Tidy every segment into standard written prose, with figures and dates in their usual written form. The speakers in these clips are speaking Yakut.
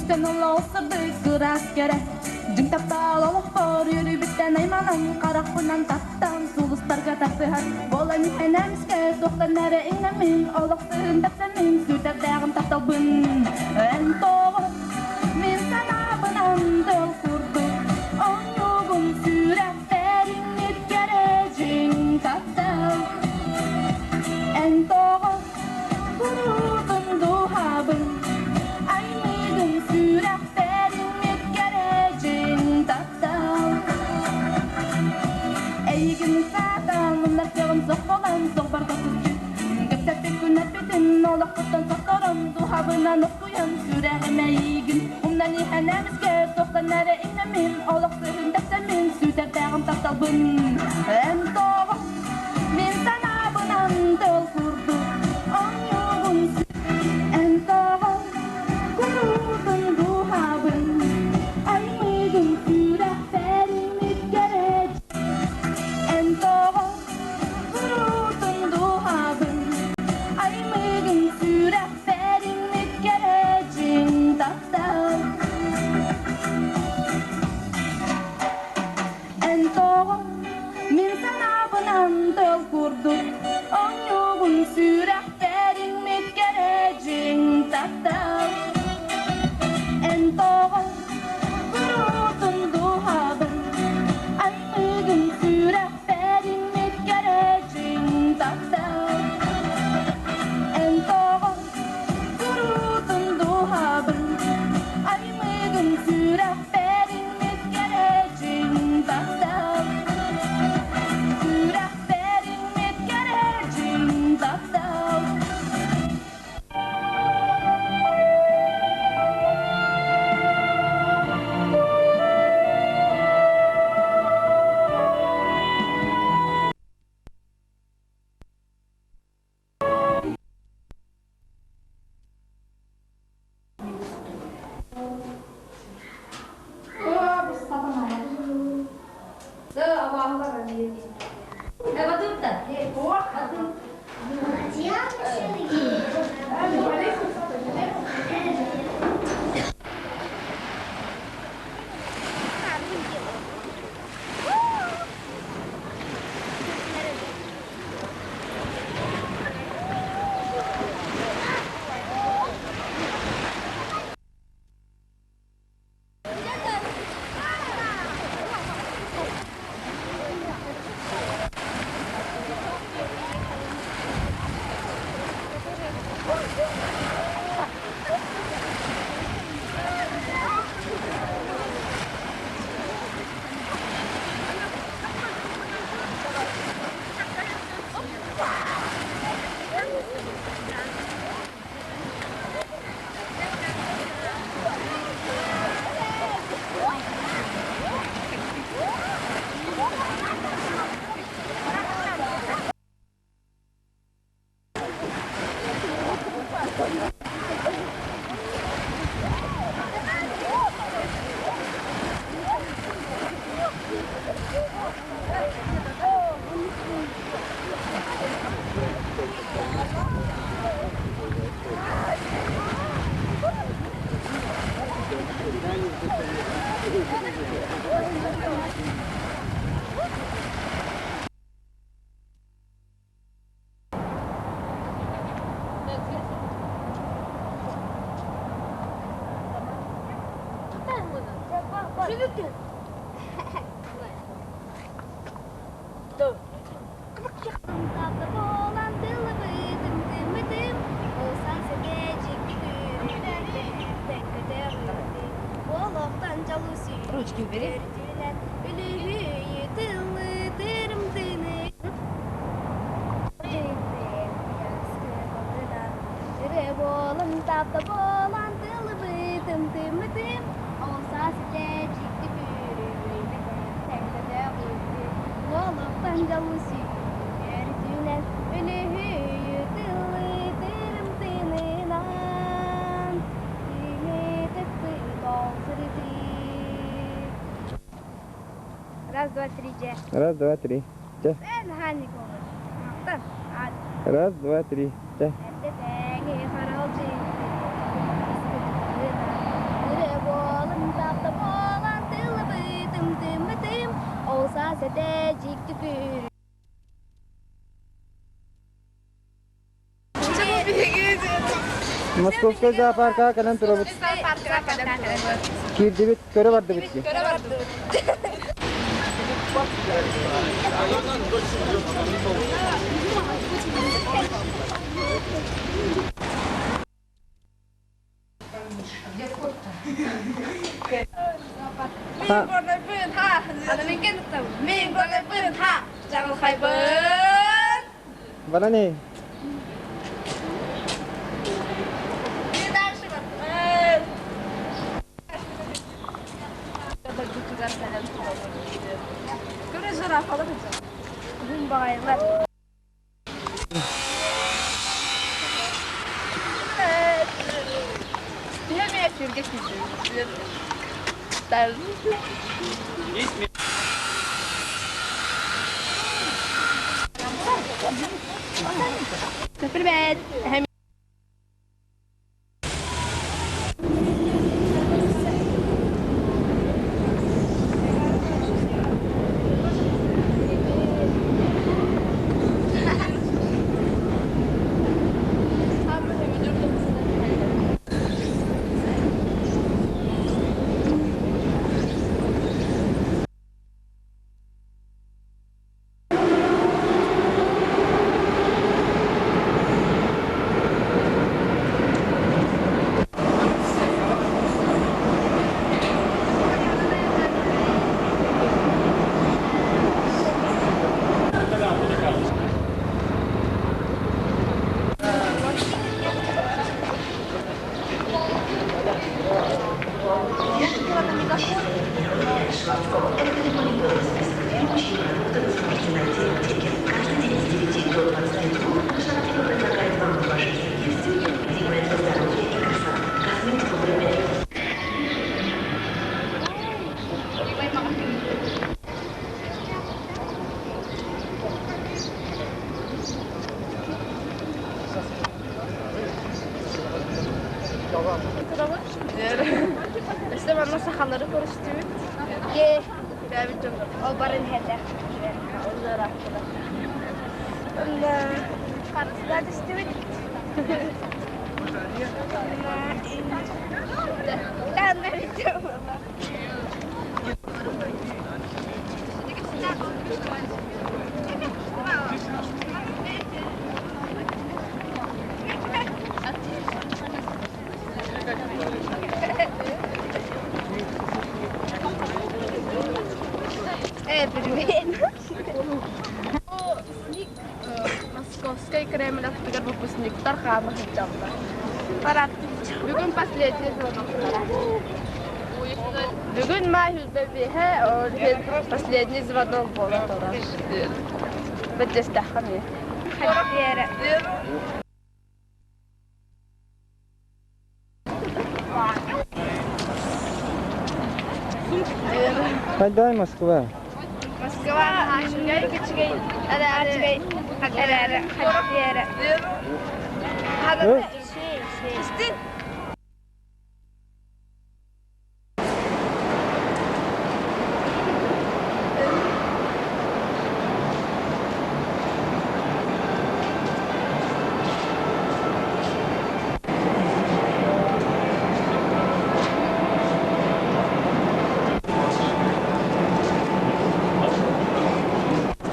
Түстэн олох сырдык ыраас кэрэ Дьиҥ таптал олохпор үөрүүбүттэн айманан Харахпынан таптаан сулустарга тардыһан Буолан иһэн эмискэ туохтан эрэ иҥнэммин Олох сыһын тэпсэммин сүтэрдээҕим тапталбын Эн тоҕо мин санаабынан тыл курдук Оннугун сүрэхпэр иҥмит кэрэ дьиҥ таптал Эн тоҕо куруутун дууһабын Аймыгын сүрэхпэр иҥмит кэрэ дьиҥ таптал Эйигин саатан умнар кыаҕым суох буолан суохпарга сылдьыы Кэпсэппит күннэрбитин олохпуттан сотторон дууһабынан ускуйан сүрэҕим эйигин умнан иһэн эмискэ туохтан эрэ иҥнэммин олох сыһын тэпсэммин сүтэрдээҕим тапталбын эн тоҕо мин санаабынан тыл курдук оонньуугун эн тоҕо куруутун дууһабын аймыгын сүрэхпэр иҥмит кэрэ эн тоҕо куруутун дууһабын аймыгын сүрэхпэр иҥмит кэрэ дьиҥ таптал Эн тоҕо мин санаабынан тыл курдук оонньуугун сүрэхпэр иҥмит кэрэ дьиҥ таптал Эн тоҕо куруутун дууһабын аймыгын сүрэхпэр иҥмит кэрэ дьиҥ таптал Эн тоҕо куруутун дууһабын аймыгын сүрэхпэр иҥмит кэрэ дьиҥ таптал Сүрэхпэр иҥмит кэрэ дьиҥ таптал Ручки убери. Раз, два, три, дьэ. Раз, два, три. Чэ. Раз, два, три. Чэ. Московскай зоопаркаҕа кэлэн турабыт. Киирдибит, көрө бардыбыт дии. Баран Привет! Өссө манна сахалары көрүстүбүт. Бэбит дьоннор. Ол барын хэтэ. Харыстаа түстүбүт. Привет. Московскай Кремль аттыгар выпускниктар хаама сылдьаллар. Бүгүн последний звонок. Бүгүн маай сүүрбэ биэһэ, последний звонок буола турар. Бэддьэстэххэ эмиэ. Хайдай Москва. Москва үчүгэй үчүгэй эрээри эрээри Истин.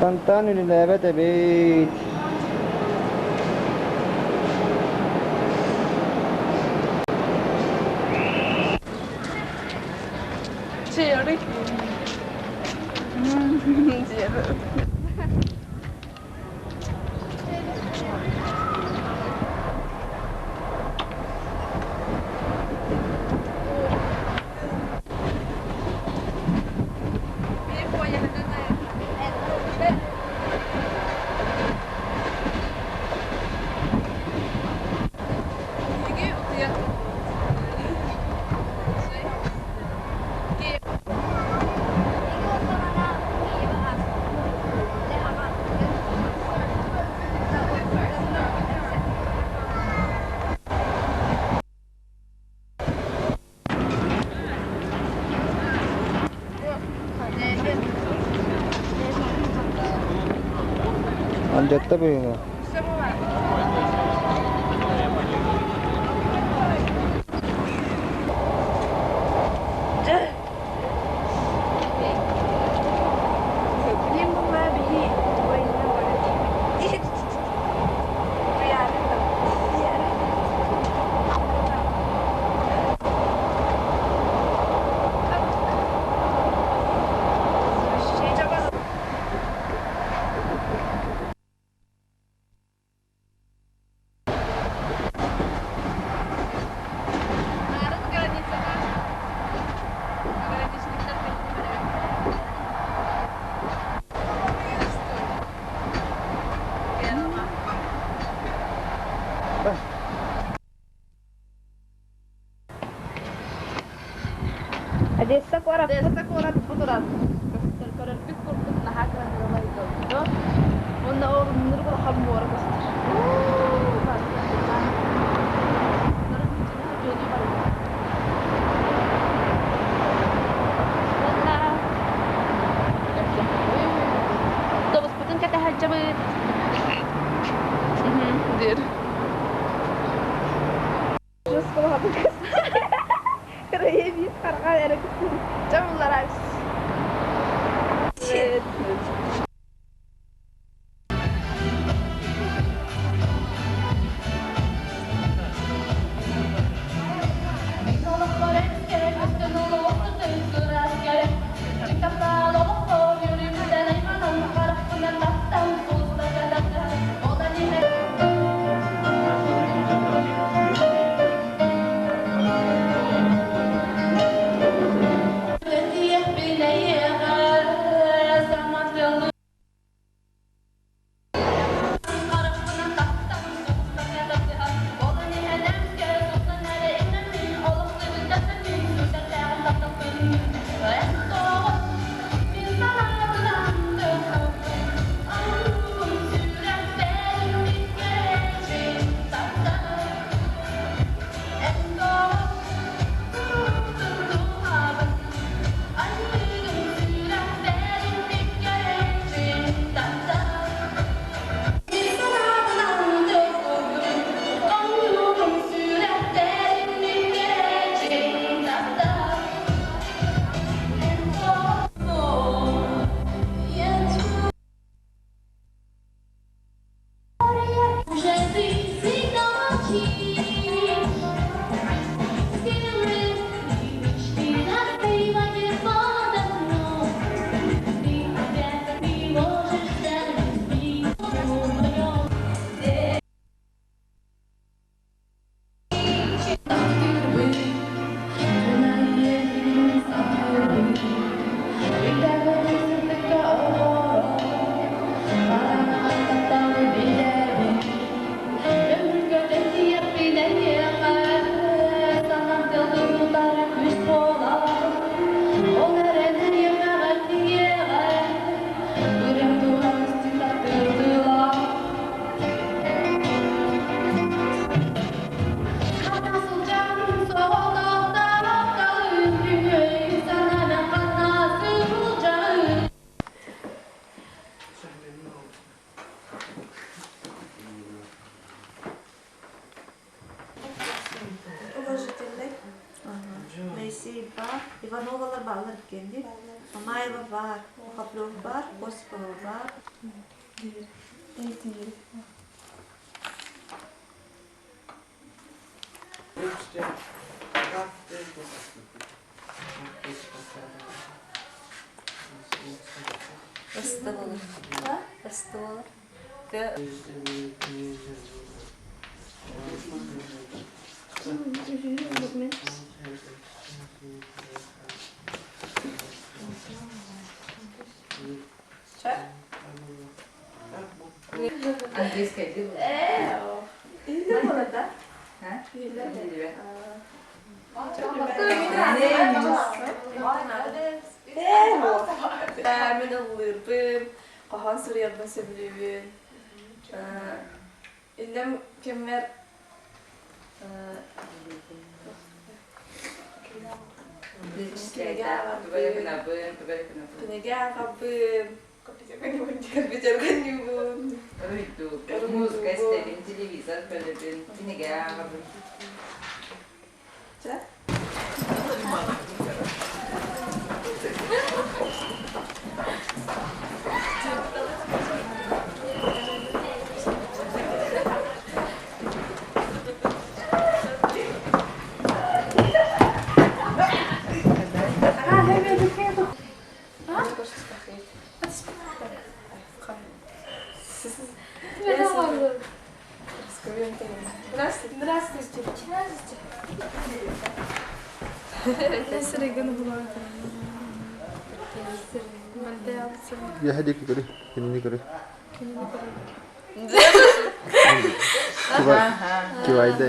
Фонтан үлэлээбэт эбит. Чири. Дьатта быһыылаах. Одесса куорат Одесса куорат бу турар. Көстөр көрөрбүт курдук наһаа кыраһыабай дойду. Уонна ол ныргы улахан муора көстөр. Уонна автобуспутун кэтэһэлдьэбит. Диир. Положительный. Моисей бар, Ивановалар баалар иккиэннир. Мамаева бар, Мухоплев бар, Осипова бар. Ыстыбылар. Ыстыбылар. Английская дил. Мин ыллыырбын, хоһоон суруйарбын сөбүлүүбүн. Иллэм кэммэр кинигэ ааҕабын. Компьютерга ньуубун. Уруйдуубун, музыка истэбин, телевизор көрөбүн, кинигэ ааҕабын. Чэ? Здравствуйте. Здравствуйте. Үөһэ диэки көрүй, кинини көрүй. Кивайда.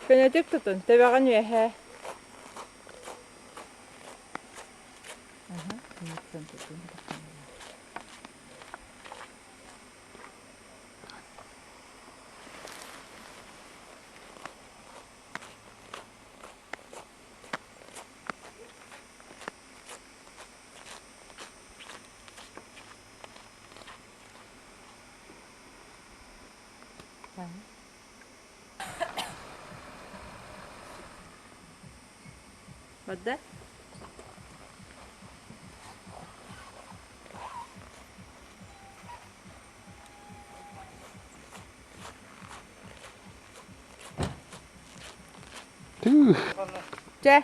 Көнөтүк тутун, төбөҕүн үөһэ. Барда? Чэ.